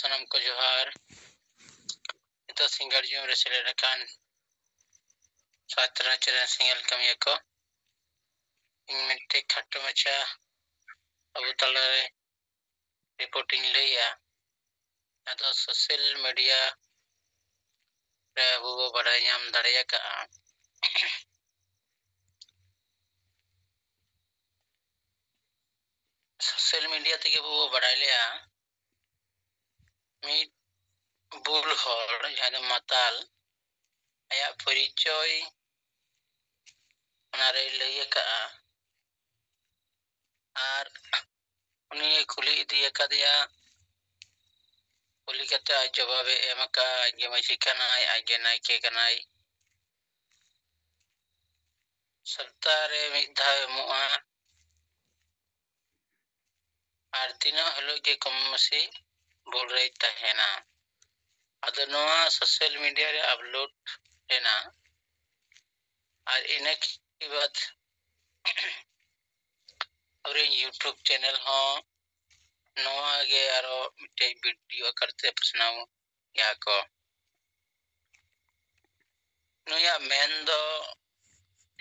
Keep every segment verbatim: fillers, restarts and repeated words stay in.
ᱥᱟᱱᱟᱢ ᱠᱚ ᱡᱚᱦᱟᱨ᱾ ᱱᱤᱛᱚᱜ ᱥᱤᱸᱜᱟᱲ ᱡᱚᱢ ᱨᱮ ᱥᱮᱞᱮᱫ ᱟᱠᱟᱱ ᱥᱟᱛᱨᱟ ᱪᱮᱬᱮ ᱥᱮᱸᱜᱮᱞ ᱠᱟᱹᱢᱤᱭᱟᱹ ᱠᱚ, ᱤᱧ ᱢᱤᱫᱴᱮᱡ ᱠᱷᱟᱴᱚ ᱢᱟᱪᱷᱟ ᱟᱵᱚ ᱛᱟᱞᱟᱨᱮ ᱨᱤᱯᱳᱨᱴ ᱤᱧ ᱞᱟᱹᱭᱟ᱾ ᱟᱫᱚ ᱥᱳᱥᱟᱞ ᱢᱤᱰᱤᱭᱟ ᱨᱮ ᱟᱵᱚ ᱵᱚ ᱵᱟᱰᱟᱭ ᱧᱟᱢ ᱫᱟᱲᱮ ᱟᱠᱟᱫᱼᱟ, ᱥᱳᱥᱟᱞ ᱢᱤᱰᱤᱭᱟ ᱛᱮᱜᱮ ᱵᱚ ᱵᱟᱰᱟᱭ ᱞᱮᱭᱟ, ᱢᱤᱫ ᱵᱩᱞ ᱦᱚᱲ, ᱡᱟᱦᱟᱸᱭ ᱫᱚ ᱢᱟᱛᱟᱞ, ᱟᱭᱟᱜ ᱯᱚᱨᱤᱪᱚᱭ ᱚᱱᱟᱨᱮᱭ ᱞᱟᱹᱭ ᱟᱠᱟᱫᱼᱟ᱾ ᱟᱨ ᱩᱱᱤ ᱠᱩᱞᱤ ᱤᱫᱤ ᱟᱠᱟᱫᱮᱭᱟ᱾ ᱠᱩᱞᱤ ᱠᱟᱛᱮ ᱟᱡ ᱡᱚᱵᱟᱵᱮ ᱮᱢ ᱟᱠᱟᱫᱼᱟ, ᱟᱡ ᱜᱮ ᱢᱟᱹᱡᱷᱤ ᱠᱟᱱᱟᱭ, ᱟᱡ ᱜᱮ ᱱᱟᱭᱠᱮ ᱠᱟᱱᱟᱭ᱾ ᱥᱚᱯᱛᱟᱦᱚ ᱨᱮ ᱢᱤᱫ ᱫᱷᱟᱣ ᱮᱢᱚᱜᱼᱟ᱾ ᱟᱨ ᱛᱤᱱᱟᱹᱜ ᱦᱤᱞᱳᱜ ᱜᱮ ᱠᱚᱢ ᱵᱮᱥᱤ ᱵᱩᱞ ᱨᱮᱭ ᱛᱟᱦᱮᱱᱟ᱾ ᱟᱫᱚ ᱱᱚᱣᱟ ᱥᱳᱥᱟᱞ ᱢᱤᱰᱤᱭᱟ ᱨᱮ ᱟᱯᱞᱳᱰ ᱞᱮᱱᱟ᱾ ᱟᱨ ᱤᱱᱟᱹ ᱠᱮ ᱵᱟᱫ ᱟᱵᱚᱨᱮᱱ YouTube ᱪᱮᱱᱮᱞ ᱦᱚᱸ ᱱᱚᱣᱟ ᱜᱮ ᱟᱨᱚ ᱢᱤᱫᱴᱮᱡ ᱵᱷᱤᱰᱤᱭᱳ ᱟᱠᱟᱨ ᱛᱮ ᱯᱟᱥᱱᱟᱣ ᱜᱮᱭᱟ ᱠᱚ᱾ ᱱᱩᱭᱟᱜ ᱢᱮᱱ ᱫᱚ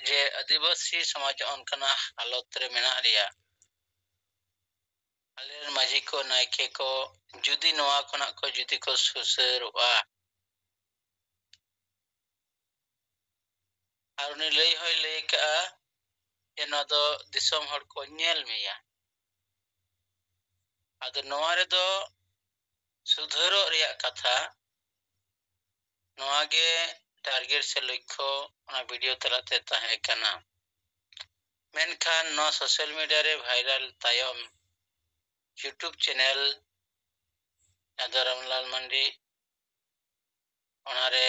ᱡᱮ ᱟᱹᱫᱤᱵᱟᱹᱥᱤ ᱥᱚᱢᱟᱡᱽ ᱚᱱᱠᱟᱱᱟᱜ ᱦᱟᱞᱚᱛ ᱨᱮ ᱢᱮᱱᱟᱜ ᱞᱮᱭᱟ, ᱟᱞᱮ ᱨᱮᱱ ᱢᱟᱹᱡᱷᱤ ᱠᱚ, ᱱᱟᱭᱠᱮ ᱠᱚ ᱡᱩᱫᱤ ᱱᱚᱣᱟ ᱠᱷᱚᱱᱟᱜ ᱠᱚ ᱡᱩᱫᱤ ᱠᱚ ᱥᱩᱥᱟᱹᱨᱚᱜᱼᱟ, ᱟᱨ ᱩᱱᱤ ᱞᱟᱹᱭ ᱦᱚᱸᱭ ᱞᱟᱹᱭ ᱠᱟᱜᱼᱟ ᱡᱮ ᱱᱚᱣᱟ ᱫᱚ ᱫᱤᱥᱚᱢ ᱦᱚᱲ ᱠᱚ ᱧᱮᱞ ᱢᱮᱭᱟ᱾ ᱟᱫᱚ ᱱᱚᱣᱟ ᱨᱮᱫᱚ ᱥᱩᱫᱷᱟᱹᱨᱚᱜ ᱨᱮᱭᱟᱜ ᱠᱟᱛᱷᱟ, ᱱᱚᱣᱟ ᱜᱮ ᱴᱟᱨᱜᱮᱴ ᱥᱮ ᱞᱚᱠᱠᱷᱚ ᱚᱱᱟ ᱵᱷᱤᱰᱤᱭᱳ ᱛᱟᱞᱟᱛᱮ ᱛᱟᱦᱮᱸ ᱠᱟᱱᱟ᱾ ᱢᱮᱱᱠᱷᱟᱱ ᱱᱚᱣᱟ ᱥᱳᱥᱟᱞ ᱢᱤᱰᱤᱭᱟ ᱨᱮ ᱵᱷᱟᱭᱨᱟᱞ ᱛᱟᱭᱚᱢ YouTube ᱪᱮᱱᱮᱞ ᱡᱟᱦᱟᱸ ᱫᱚ ᱨᱟᱢᱞᱟᱞ ᱢᱟᱱᱰᱤ ᱚᱱᱟᱨᱮ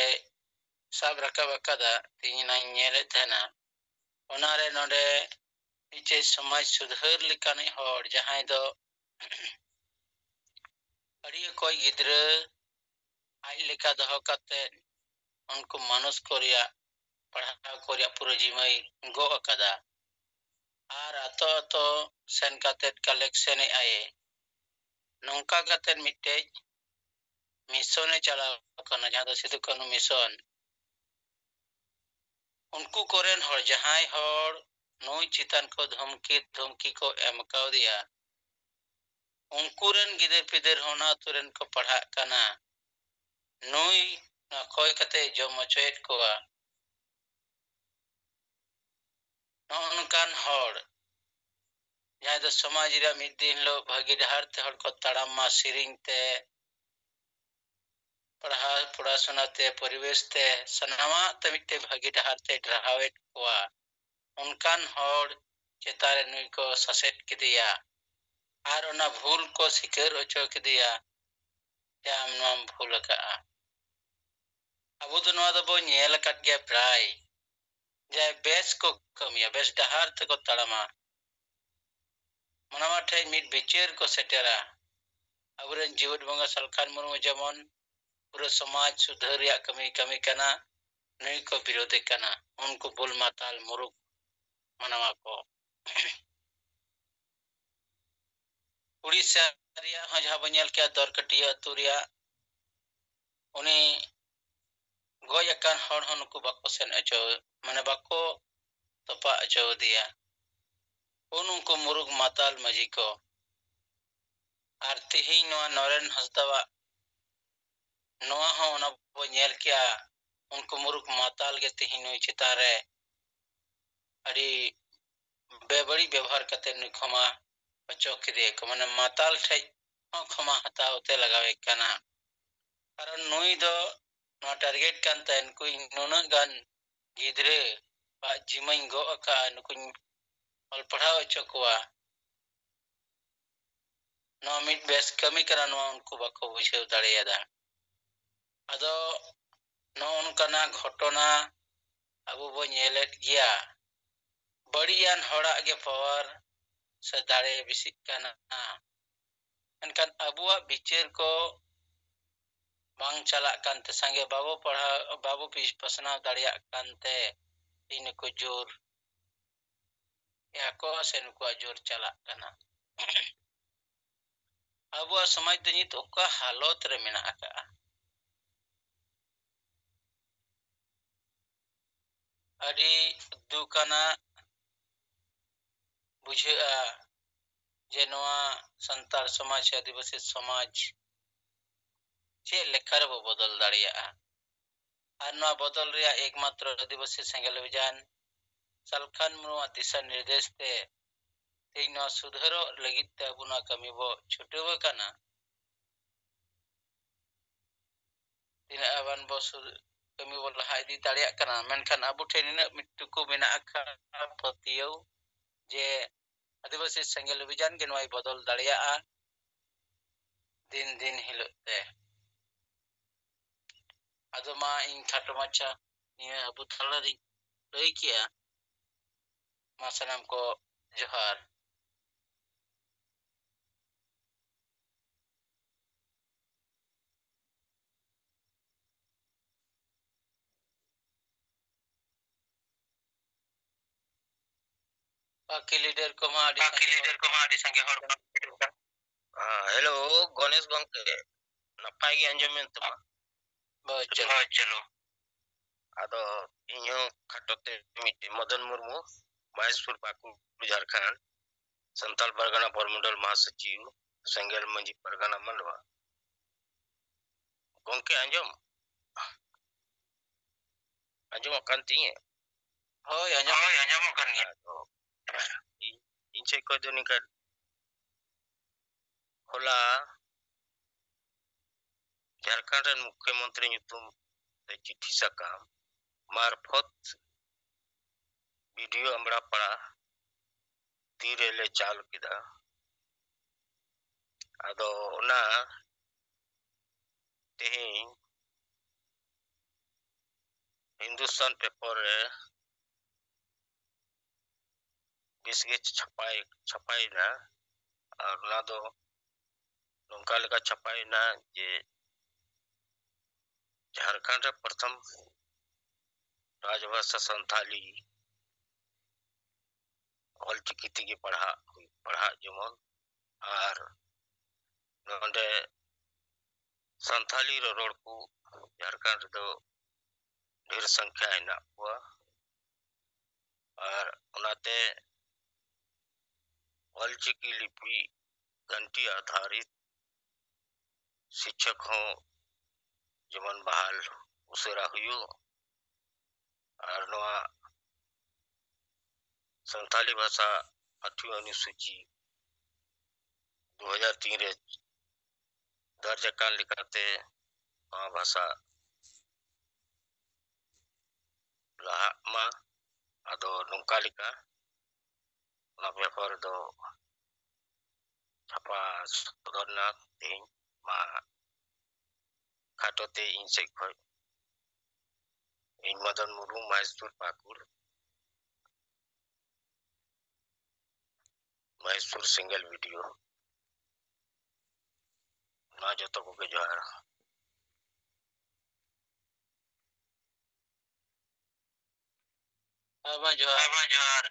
ᱥᱟᱵ ᱨᱟᱠᱟᱵ ᱟᱠᱟᱫᱟ, ᱛᱮᱦᱮᱧ ᱚᱱᱟᱧ ᱧᱮᱞᱮᱫ ᱛᱟᱦᱮᱱᱟ᱾ ᱚᱱᱟᱨᱮ ᱱᱚᱰᱮ ᱢᱤᱫᱴᱮᱡ ᱥᱚᱢᱟᱡᱽ ᱥᱩᱫᱷᱟᱹᱨ ᱞᱮᱠᱟᱱᱤᱡ ᱦᱚᱲ, ᱡᱟᱦᱟᱸᱭ ᱫᱚ ᱟᱹᱰᱤ ᱚᱠᱚᱡ ᱜᱤᱫᱽᱨᱟᱹ ᱟᱡ ᱞᱮᱠᱟ ᱫᱚᱦᱚ ᱠᱟᱛᱮ ᱩᱱᱠᱩ ᱢᱟᱱᱩᱥ ᱠᱚ ᱨᱮᱭᱟᱜ, ᱯᱟᱲᱦᱟᱣ ᱠᱚ ᱨᱮᱭᱟᱜ ᱯᱩᱨᱟᱹ ᱡᱤᱢᱟᱹᱭ ᱜᱚᱜ ᱟᱠᱟᱫᱟ᱾ ᱟᱨ ᱟᱛᱳ ᱟᱛᱳ ᱥᱮᱱ ᱠᱟᱛᱮ ᱠᱟᱞᱮᱠᱥᱚᱱ ᱮᱫ ᱟᱭ᱾ ᱱᱚᱝᱠᱟ ᱠᱟᱛᱮ ᱢᱤᱫᱴᱮᱡ mission ᱮ ᱪᱟᱞᱟᱣ ᱠᱟᱱᱟ, ᱡᱟᱦᱟᱸ ᱫᱚ ᱥᱤᱫᱩ ᱠᱟᱹᱱᱦᱩ mission᱾ ᱩᱱᱠᱩ ᱠᱚᱨᱮᱱ ᱦᱚᱲ, ᱡᱟᱦᱟᱸᱭ ᱦᱚᱲ ᱱᱩᱭ ᱪᱮᱛᱟᱱ ᱠᱚ ᱫᱷᱚᱢᱠᱤ, ᱫᱷᱚᱢᱠᱤ ᱠᱚ ᱮᱢ ᱠᱟᱣᱫᱮᱭᱟ, ᱩᱱᱠᱩ ᱨᱮᱱ ᱜᱤᱫᱟᱹᱨ ᱯᱤᱫᱟᱹᱨ ᱦᱚᱸ ᱚᱱᱟ ᱟᱹᱛᱩ ᱨᱮᱱ ᱠᱚ ᱯᱟᱲᱦᱟᱜ ᱠᱟᱱᱟ᱾ ᱱᱩᱭ ᱱᱚᱣᱟ ᱠᱚᱭ ᱠᱟᱛᱮ ᱡᱚᱢ ᱦᱚᱪᱚᱭᱮᱫ ᱠᱚᱣᱟ᱾ ᱱᱚᱜᱼᱚ ᱱᱚᱝᱠᱟᱱ ᱦᱚᱲ, ᱡᱟᱦᱟᱸᱭ ᱫᱚ ᱥᱚᱢᱟᱡᱽ ᱨᱮᱭᱟᱜ ᱢᱤᱫ ᱫᱤᱱ ᱦᱤᱞᱳᱜ ᱵᱷᱟᱹᱜᱤ ᱰᱟᱦᱟᱨ ᱛᱮ ᱦᱚᱲ ᱠᱚ ᱛᱟᱲᱟᱢ ᱢᱟ, ᱥᱮᱨᱮᱧ ᱛᱮ, ᱯᱟᱲᱦᱟᱣ ᱯᱚᱲᱟᱥᱩᱱᱟ ᱛᱮ, ᱯᱚᱨᱤᱵᱮᱥ ᱛᱮ, ᱥᱟᱱᱟᱢᱟᱜ ᱛᱮ ᱢᱤᱫᱴᱮᱱ ᱵᱷᱟᱹᱜᱤ ᱰᱟᱦᱟᱨ ᱛᱮ ᱰᱟᱨᱦᱟᱣᱮᱫ ᱠᱚᱣᱟ, ᱚᱱᱠᱟᱱ ᱦᱚᱲ ᱪᱮᱛᱟᱱ ᱨᱮ ᱱᱩᱭ ᱠᱚ ᱥᱟᱥᱮᱛ ᱠᱮᱫᱮᱭᱟ ᱟᱨ ᱚᱱᱟ ᱵᱷᱩᱞ ᱠᱚ ᱥᱤᱠᱟᱹᱨ ᱦᱚᱪᱚ ᱠᱮᱫᱮᱭᱟ ᱡᱮ ᱟᱢ ᱱᱚᱣᱟᱢ ᱵᱷᱩᱞ ᱟᱠᱟᱫᱼᱟ᱾ ᱟᱵᱚ ᱫᱚ ᱱᱚᱣᱟ ᱫᱚᱵᱚ ᱧᱮᱞ ᱟᱠᱟᱫ ᱜᱮᱭᱟ ᱯᱨᱟᱭ, ᱡᱟᱦᱟᱸᱭ ᱵᱮᱥ ᱠᱚ ᱠᱟᱹᱢᱤᱭᱟ, ᱵᱮᱥ ᱰᱟᱦᱟᱨ ᱛᱮᱠᱚ ᱛᱟᱲᱟᱢᱟ, ᱢᱟᱱᱟᱣᱟ ᱴᱷᱮᱱ ᱢᱤᱫ ᱵᱤᱪᱟᱹᱨ ᱠᱚ ᱥᱮᱴᱮᱨᱟ᱾ ᱟᱵᱚᱨᱮᱱ ᱡᱤᱣᱮᱫ ᱵᱚᱸᱜᱟ ᱥᱟᱞᱠᱷᱟᱱ ᱢᱩᱨᱢᱩ ᱡᱮᱢᱚᱱ ᱯᱩᱨᱟᱹ ᱥᱚᱢᱟᱡᱽ ᱥᱩᱫᱷᱟᱹᱨ ᱨᱮᱭᱟᱜ ᱠᱟᱹᱢᱤ ᱠᱟᱹᱢᱤ ᱠᱟᱱᱟ, ᱱᱩᱭ ᱠᱚ ᱵᱤᱨᱳᱫᱮ ᱠᱟᱱᱟ, ᱩᱱᱠᱩ ᱵᱩᱞ ᱢᱟᱛᱟᱞ ᱢᱩᱨᱩᱠ ᱢᱟᱱᱟᱣᱟ ᱠᱚ᱾ ᱩᱲᱤᱥᱥᱟ ᱨᱮᱭᱟᱜ ᱦᱚᱸ ᱡᱟᱦᱟᱸ ᱵᱚᱱ ᱧᱮᱞ ᱠᱮᱜᱼᱟ, ᱫᱚᱨᱠᱟᱹᱴᱤᱭᱟᱹ ᱟᱹᱛᱩ ᱨᱮᱭᱟᱜ ᱩᱱᱤ ᱜᱚᱡ ᱟᱠᱟᱱ ᱦᱚᱲ ᱦᱚᱸ ᱱᱩᱠᱩ ᱵᱟᱠᱚ ᱥᱮᱱ ᱦᱚᱪᱚ, ᱢᱟᱱᱮ ᱵᱟᱠᱚ ᱛᱚᱯᱟᱜ ᱦᱚᱪᱚ ᱟᱫᱮᱭᱟ᱾ ᱩᱱ ᱩᱱᱠᱩ ᱢᱩᱨᱩᱠ ᱢᱟᱛᱟᱞ ᱢᱟᱹᱡᱷᱤ ᱠᱚ᱾ ᱟᱨ ᱛᱤᱦᱤᱧ ᱱᱚᱣᱟ ᱱᱚᱨᱮᱱ ᱦᱟᱸᱥᱫᱟᱣᱟᱜ ᱱᱚᱣᱟ ᱦᱚᱸ ᱚᱱᱟ ᱵᱚ ᱧᱮᱞ ᱠᱮᱜᱼᱟ, ᱩᱱᱠᱩ ᱢᱩᱨᱩᱠ ᱢᱟᱛᱟᱞ ᱜᱮ ᱛᱤᱦᱤᱧ ᱱᱩᱭ ᱪᱮᱛᱟᱱ ᱨᱮ ᱟᱹᱰᱤ ᱵᱮᱵᱟᱹᱲᱤᱡ ᱵᱮᱵᱚᱦᱟᱨ ᱠᱟᱛᱮ ᱱᱩᱭ ᱠᱷᱚᱢᱟ ᱚᱪᱚ ᱠᱮᱫᱮᱭᱟ ᱠᱚ, ᱢᱟᱱᱮ ᱢᱟᱛᱟᱞ ᱴᱷᱮᱡ ᱦᱚᱸ ᱠᱷᱚᱢᱟ ᱦᱟᱛᱟᱣ ᱛᱮ ᱞᱟᱜᱟᱣᱮ ᱠᱟᱱᱟ᱾ ᱠᱟᱨᱚᱱ ᱱᱩᱭ ᱫᱚ ᱱᱚᱣᱟ target ᱠᱟᱱ ᱛᱟᱭᱟ, ᱱᱩᱠᱩ ᱱᱩᱱᱟᱹᱜ ᱜᱟᱱ ᱜᱤᱫᱽᱨᱟᱹ ᱟᱜ ᱡᱤᱢᱟᱹᱧ ᱜᱚᱜ ᱟᱠᱟᱫᱼᱟ, ᱱᱩᱠᱩᱧ ᱚᱞ ᱯᱟᱲᱦᱟᱣ ᱦᱚᱪᱚ ᱠᱚᱣᱟ, ᱱᱚᱣᱟ ᱢᱤᱫ ᱵᱮᱥ ᱠᱟᱹᱢᱤ ᱠᱟᱱᱟ, ᱱᱚᱣᱟ ᱩᱱᱠᱩ ᱵᱟᱠᱚ ᱵᱩᱡᱷᱟᱹᱣ ᱫᱟᱲᱮᱭᱟᱫᱟ᱾ ᱟᱫᱚ ᱱᱚᱜᱼᱚ ᱱᱚᱝᱠᱟᱱᱟᱜ ᱜᱷᱚᱴᱚᱱᱟ ᱟᱵᱚ ᱵᱚ ᱧᱮᱞᱮᱫ ᱜᱮᱭᱟ᱾ ᱵᱟᱹᱲᱤᱡᱟᱱ ᱦᱚᱲᱟᱜ ᱜᱮ power ᱥᱮ ᱫᱟᱲᱮ ᱵᱮᱥᱤᱜ ᱠᱟᱱᱟ᱾ ᱢᱮᱱᱠᱷᱟᱱ ᱟᱵᱚᱣᱟᱜ ᱵᱤᱪᱟᱹᱨ ᱠᱚ ᱵᱟᱝ ᱪᱟᱞᱟᱜ ᱠᱟᱱᱛᱮ, ᱥᱟᱸᱜᱮ ᱵᱟᱵᱚ ᱯᱟᱲᱦᱟᱣ, ᱵᱟᱵᱚ ᱯᱤᱥ-, ᱯᱟᱥᱱᱟᱣ ᱫᱟᱲᱮᱭᱟᱜ ᱠᱟᱱᱛᱮ ᱛᱮᱦᱮᱧ ᱱᱩᱠᱩ ᱡᱳᱨ ᱮᱫᱟ ᱠᱚ ᱥᱮ ᱱᱩᱠᱩᱣᱟᱜ ᱡᱳᱨ ᱪᱟᱞᱟᱜ ᱠᱟᱱᱟ᱾ ᱟᱵᱚᱣᱟᱜ ᱥᱚᱢᱟᱡᱽ ᱫᱚ ᱱᱤᱛ ᱚᱠᱟ ᱦᱟᱞᱚᱛ ᱨᱮ ᱢᱮᱱᱟᱜ ᱟᱠᱟᱫᱼᱟ᱾ ᱟᱹᱰᱤ ᱫᱩᱠ ᱟᱱᱟᱜ ᱵᱩᱡᱷᱟᱹᱜᱼᱟ ᱡᱮ ᱱᱚᱣᱟ ᱥᱟᱱᱛᱟᱲ ᱥᱚᱢᱟᱡᱽ ᱥᱮ ᱟᱹᱫᱤᱵᱟᱹᱥᱤ ᱥᱚᱢᱟᱡᱽ ᱪᱮᱫ ᱞᱮᱠᱟ ᱨᱮᱵᱚ ᱵᱚᱫᱚᱞ ᱫᱟᱲᱮᱭᱟᱜᱼᱟ᱾ ᱟᱨ ᱱᱚᱣᱟ ᱵᱚᱫᱚᱞ ᱨᱮᱭᱟᱜ ᱮᱠᱢᱟᱛᱨᱚ ᱟᱹᱫᱤᱵᱟᱹᱥᱤ ᱥᱮᱸᱜᱮᱞ ᱚᱵᱷᱤᱡᱟᱱ ᱥᱟᱞᱠᱷᱟᱱ ᱢᱩᱨᱢᱩᱣᱟᱜ ᱫᱤᱥᱟᱹ ᱱᱤᱨᱫᱮᱥ ᱛᱮ ᱛᱮᱦᱮᱧ ᱱᱚᱣᱟ ᱥᱩᱫᱷᱟᱹᱨᱚᱜ ᱞᱟᱹᱜᱤᱫ ᱛᱮ ᱟᱵᱚ ᱱᱚᱣᱟ ᱠᱟᱹᱢᱤ ᱵᱚ ᱪᱷᱩᱴᱟᱹᱣ ᱟᱠᱟᱱᱟ᱾ ᱛᱤᱱᱟᱹᱜ ᱟᱵᱟᱱ ᱵᱚ ᱥᱩ-, ᱠᱟᱹᱢᱤ ᱵᱚ ᱞᱟᱦᱟ ᱤᱫᱤ ᱫᱟᱲᱮᱭᱟᱜ ᱠᱟᱱᱟ, ᱢᱮᱱᱠᱷᱟᱱ ᱟᱵᱚ ᱴᱷᱮᱱ ᱱᱤᱱᱟᱹᱜ ᱢᱤᱫ ᱴᱩᱠᱩ ᱢᱮᱱᱟᱜ ᱟᱠᱟᱫ ᱯᱟᱹᱛᱭᱟᱹᱣ ᱡᱮ ᱟᱹᱫᱤᱵᱟᱹᱥᱤ ᱥᱮᱸᱜᱮᱞ ᱚᱵᱷᱤᱡᱟᱱ ᱜᱮ ᱱᱚᱣᱟᱭ ᱵᱚᱫᱚᱞ ᱫᱟᱲᱮᱭᱟᱜᱼᱟ ᱫᱤᱱ ᱫᱤᱱ ᱦᱤᱞᱳᱜ ᱛᱮ᱾ ᱟᱫᱚ ᱢᱟ ᱤᱧ ᱠᱷᱟᱴᱚ ᱢᱟᱪᱷᱟ ᱱᱤᱭᱟᱹ ᱟᱵᱚ ᱛᱟᱞᱟ ᱨᱤᱧ ᱞᱟᱹᱭ ᱠᱮᱜᱼᱟ᱾ ᱢᱟ ᱥᱟᱱᱟᱢ ᱠᱚ ᱡᱚᱦᱟᱨ᱾ ᱵᱟᱹᱠᱤ ᱞᱤᱰᱟᱨ ᱠᱚᱢᱟ ᱟᱹᱰᱤ ᱵᱟᱹᱠᱤ ᱥᱟᱸᱜᱮ ᱞᱤᱰᱟᱨ ᱦᱚᱲ ᱠᱚᱢᱟ ᱟᱹᱰᱤ ᱥᱟᱸᱜᱮ ᱦᱚᱲ ᱠᱚ ᱦᱮᱸ, ᱦᱮᱞᱳ, ᱜᱚᱱᱮᱥ ᱜᱚᱝᱠᱮ, ᱱᱟᱯᱟᱭ ᱜᱮ ᱟᱸᱡᱚᱢ ᱮᱱ ᱛᱟᱢᱟ᱾ ᱦᱳᱭ, ᱪᱚᱞᱚ᱾ ᱦᱳᱭ, ᱪᱚᱞᱚ᱾ ᱟᱫᱚ ᱤᱧᱦᱚᱸ ᱠᱷᱟᱴᱚ ᱛᱮ ᱢᱤᱫᱴᱮᱱ, ᱢᱚᱫᱚᱱ ᱢᱩᱨᱢᱩ, ᱢᱚᱦᱮᱥᱯᱩᱨ, ᱯᱟᱹᱠᱩᱲ, ᱡᱷᱟᱲᱠᱷᱚᱸᱰ, ᱥᱟᱱᱛᱟᱲ ᱯᱟᱨᱜᱟᱱᱟ ᱯᱚᱨᱢᱚᱸᱰᱚᱞ ᱢᱟᱦᱟᱥᱚᱪᱤᱵᱽ, ᱥᱮᱸᱜᱮᱞ ᱢᱟᱹᱡᱷᱤ ᱯᱟᱨᱜᱟᱱᱟ ᱢᱟᱰᱣᱟ᱾ ᱜᱚᱝᱠᱮ ᱟᱸᱡᱚᱢ? ᱟᱸᱡᱚᱢᱚᱜ ᱠᱟᱱ ᱛᱤᱧᱟᱹ? ᱦᱳᱭ, ᱟᱸᱡᱚᱢ᱾ ᱦᱳᱭ, ᱟᱸᱡᱚᱢᱚᱜ ᱠᱟᱱ ᱜᱮᱭᱟ᱾ ᱟᱫᱚ ᱤᱧ, ᱤᱧ ᱥᱮᱫ ᱠᱷᱚᱱ ᱫᱚ ᱱᱤᱝᱠᱟᱹ ᱦᱚᱞᱟ ᱡᱷᱟᱲᱠᱷᱚᱸᱰ ᱨᱮᱱ ᱢᱩᱠᱷᱭᱚᱢᱚᱱᱛᱨᱤ ᱧᱩᱛᱩᱢ ᱛᱮ ᱪᱤᱴᱷᱤ ᱥᱟᱠᱟᱢ ᱢᱟᱨᱯᱷᱚᱛ ᱵᱤᱰᱤᱭᱳ ᱟᱢᱲᱟ ᱯᱟᱲᱟ ᱛᱤᱨᱮᱞᱮ ᱪᱟᱞ ᱠᱮᱫᱟ᱾ ᱟᱫᱚ ᱚᱱᱟ ᱛᱮᱦᱮᱧ ᱦᱤᱱᱫᱩᱥᱛᱟᱱ ᱯᱮᱯᱟᱨ ᱨᱮ ᱵᱮᱥ ᱜᱮ ᱪᱷᱟᱯᱟᱭ, ᱪᱷᱟᱯᱟᱭᱮᱱᱟ᱾ ᱟᱨ ᱚᱱᱟ ᱫᱚ ᱱᱚᱝᱠᱟ ᱞᱮᱠᱟ ᱪᱷᱟᱯᱟᱭᱮᱱᱟ ᱡᱮ ᱡᱷᱟᱲᱠᱷᱚᱸᱰ ᱨᱮ ᱯᱨᱚᱛᱷᱚᱢ ᱨᱟᱡᱽᱵᱷᱟᱥᱟ ᱥᱟᱱᱛᱷᱟᱞᱤ ᱚᱞᱪᱤᱠᱤ ᱛᱮᱜᱮ ᱯᱟᱲᱦᱟᱜ, ᱯᱟᱲᱦᱟᱜ ᱡᱮᱢᱚᱱ, ᱟᱨ ᱱᱚᱰᱮ ᱥᱟᱱᱛᱷᱟᱞᱤ ᱨᱚᱨᱚᱲ ᱠᱚ ᱡᱷᱟᱲᱠᱷᱚᱸᱰ ᱨᱮᱫᱚ ᱰᱷᱮᱨ ᱥᱚᱝᱠᱷᱟ ᱦᱮᱱᱟᱜ ᱠᱚᱣᱟ᱾ ᱟᱨ ᱚᱱᱟᱛᱮ ᱚᱞᱪᱤᱠᱤ ᱞᱤᱯᱤ ᱜᱷᱟᱱᱴᱤ ᱟᱫᱷᱟᱨᱤᱛ ᱥᱤᱠᱷᱚᱠ ᱦᱚᱸ ᱡᱮᱢᱚᱱ ᱵᱟᱦᱟᱞ ᱩᱥᱟᱹᱨᱟ ᱦᱩᱭᱩᱜ, ᱟᱨ ᱱᱚᱣᱟ ᱥᱟᱱᱛᱟᱞᱤ ᱵᱷᱟᱥᱟ ᱯᱟᱹᱴᱷᱩᱣᱟᱹ ᱚᱱᱩᱥᱩᱪᱤ ᱫᱩ ᱦᱟᱡᱟᱨ ᱛᱤᱱ ᱨᱮ ᱫᱚᱨᱡᱽ ᱟᱠᱟᱱ ᱞᱮᱠᱟᱛᱮ ᱱᱚᱣᱟ ᱵᱷᱟᱥᱟ ᱞᱟᱦᱟᱜ ᱢᱟ᱾ ᱟᱫᱚ ᱱᱚᱝᱠᱟ ᱞᱮᱠᱟ ᱚᱱᱟ ᱯᱮᱯᱟᱨ ᱫᱚ ᱪᱷᱟᱯᱟ ᱥᱚᱫᱚᱨ ᱮᱱᱟ ᱛᱮᱦᱮᱧ᱾ ᱢᱟ ᱠᱷᱟᱴᱚ ᱛᱮ ᱤᱧ ᱥᱮᱫ ᱠᱷᱚᱱ, ᱤᱧ ᱢᱚᱫᱚᱱ ᱢᱩᱨᱢᱩ, ᱢᱚᱦᱮᱥᱯᱩᱨ ᱯᱟᱹᱠᱩᱲ, ᱢᱚᱦᱮᱥᱯᱩᱨ ᱥᱤᱝᱜᱮᱞ ᱵᱤᱰᱤᱳ᱾ ᱢᱟ ᱡᱚᱛᱚ ᱠᱚᱜᱮ ᱡᱚᱦᱟᱨ᱾ ᱦᱮᱸ ᱢᱟ ᱡᱚᱦᱟᱨ᱾ ᱦᱮᱸ ᱢᱟ ᱡᱚᱦᱟᱨ᱾